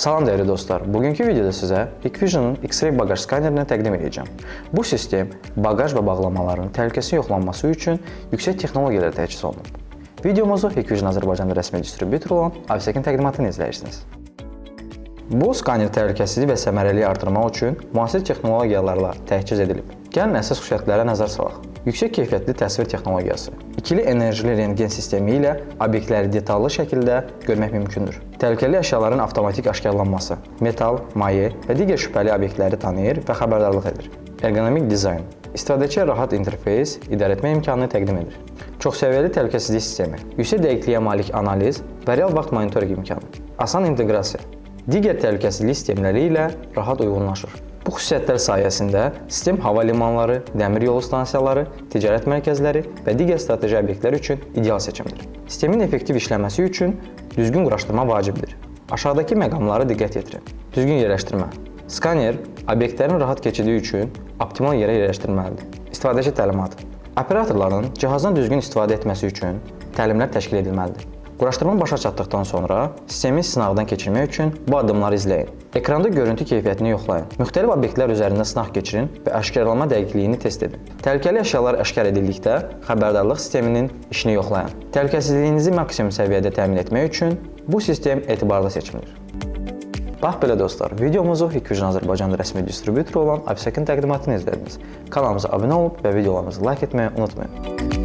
Salam dəyərli dostlar. Bugünkü videoda sizə Hikvision'un X-ray bagaj skanerini təqdim edəcəm. Bu sistem bagaj və bağlamaların təhlükəsiz yoxlanması üçün yüksək texnologiyalarla təchiz olunub. Videomuzu Hikvision Azərbaycanda rəsmi distribyutor olan Avisekin təqdimatını izləyirsiniz. Bu skaner təhlükəsizliyi və səmərəliliyi artırmaq üçün müasir texnologiyalarla təchiz edilib. Gəlin əsas xüsusiyyətlərə nəzər salaq. Yüksək keyfiyyətli təsvir texnologiyası. İkili enerjili rentgen sistemi ilə obyektləri detallı şəkildə görmək mümkündür. Təhlükəli əşyaların avtomatik aşkarlanması, metal, maye və digər şübhəli obyektləri tanıyır və xəbərdarlıq edir. Ergonomik dizayn. İstifadəçiyə rahat interfeys, idarəetmə imkanını təqdim edir. Çoxsəviyyəli təhlükəsizlik sistemi, yüksək dəqiqliyə malik analiz və real vaxt monitorinq imkanı. Asan inteqrasiya. Digər təhlükəsizlik sistemləri ilə rahat uyğunlaşır. Bu xüsusiyyətlər sayəsində sistem hava limanları, dəmir yolu stansiyaları, ticarət mərkəzləri və digər strateji obyektlər üçün ideal seçimdir. Sistemin effektiv işləməsi üçün düzgün quraşdırma vacibdir. Aşağıdakı məqamlara diqqət yetirin. Düzgün yerləşdirmə. Skaner obyektlərin rahat keçidi üçün optimal yerə yerləşdirilməlidir. İstifadəçi təlimatı. Operatorların cihazdan düzgün istifadə etməsi üçün təlimlər təşkil edilməlidir. Quraşdırma başa çatdıqdan sonra sistemi sınaqdan keçirmək üçün bu addımları izləyin. Ekranda görüntü keyfiyyətini yoxlayın. Müxtəlif obyektlər üzərində sınaq keçirin və aşkarlama dəqiqliyini test edin. Təhlükəli əşyalar aşkar edildikdə xəbərdarlıq sisteminin işini yoxlayın. Təhlükəsizliyinizi maksimum səviyyədə təmin etmək üçün bu sistem etibarlı seçimdir. Bax belə dostlar, videomuzu Hikvision Azərbaycanda rəsmi distribyutor olan Avisekin təqdimatını izlədiniz. Kanalımıza abunə olub və videolarımızı like etməyi unutmayın.